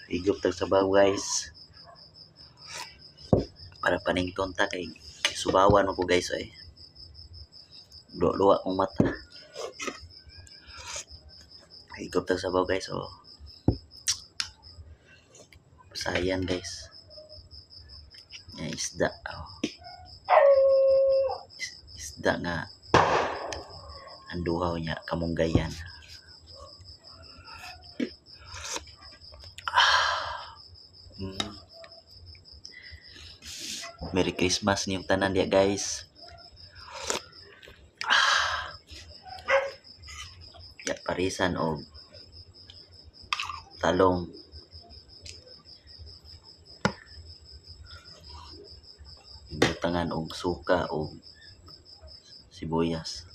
Higop tag sabaw, guys. Para panington ta kay subawan mo ko, guys, oy. Luwa-luwa akong mata. Higop tag sabaw, guys, oh. Sayan, guys. Nga isda, oh. Isda nga anduhaw niya kamunggayan. Merry Christmas niyong tanan diya, guys. Ya parisan og talong. Butangan og suka og sibuyas.